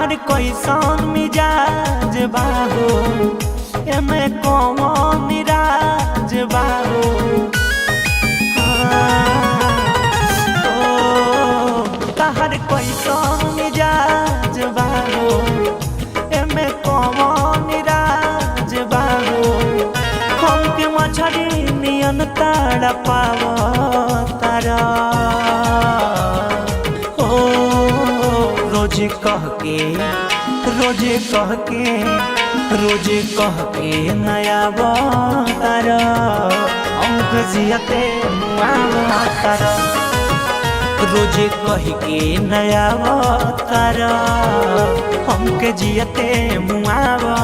ताहर कैसन मिजाज बा हो, एमे कौन राज बा हो। हाँ, ओ, ताहर कैसन मिजाज बा हो, एमे कौन राज बा हो। हमके मछरी नियन तारा पाव तारा हो, रोज कह के, रोज कह के, रोज कह के नया तारा, हमके जियते मुआवा तारा। रोज कह के नया तारा, हमके जियते मुआवा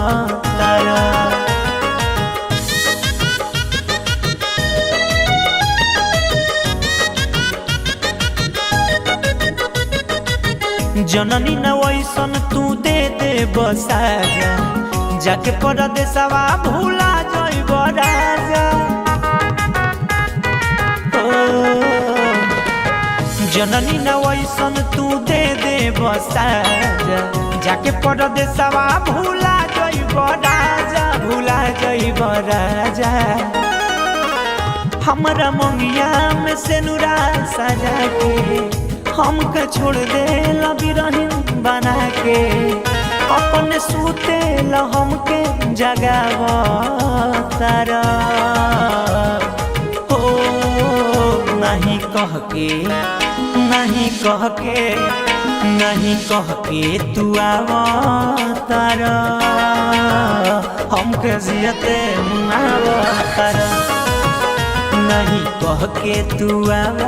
तारा। जननी न वैसन तू दे दे बसाजा, जाके परदेसवा भूला जइब राजा। ओ, जननी न वैसन तू दे दे बसाजा, जाके परदेसवा भूला जइब राजा, भूला जइब राजा। हमरा मंगिया में सेनुरा सजा के हमके छोड़ दे बिरहिन बना के, अपने सूते ल हमके जगाव तारा हो। नहीं कह के, नहीं कह के, नहीं कह के तू आव तारा, हमके जियते मुआव तारा। नहीं कह के तू आव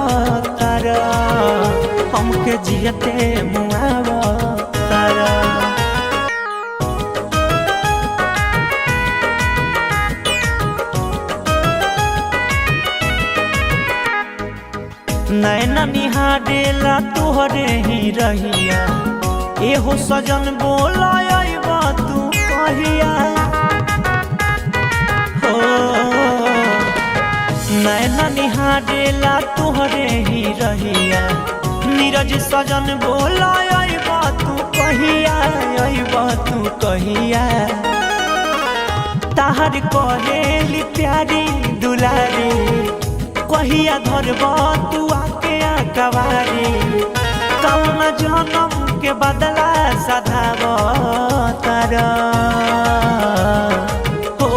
तारा, हमके जियते मुआव तारा। नैना निहारेला तोहरे ही रहिया, एहो सजन बोला अइबा तू कहिया हो। नैना निहारेला तोहरे ही रहिया, नीरज सजन बोला अइबा तू कहिया, अइबा तू कहिया। ताहर कहेली प्यारी दुलारी, कहिया धरब तू आके कवारी। कौन जनम के बदला सधाव तारा हो।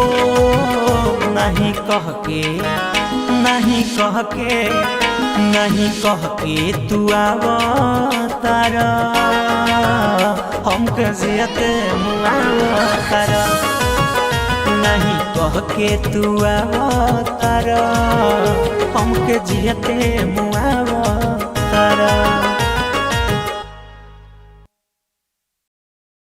नहीं कह के, नहीं कह के, नहीं कह के तू आव तारा, हमके जियते मुआव तारा। नहीं कह के तू आव तारा, हमके जियते मुआव तारा।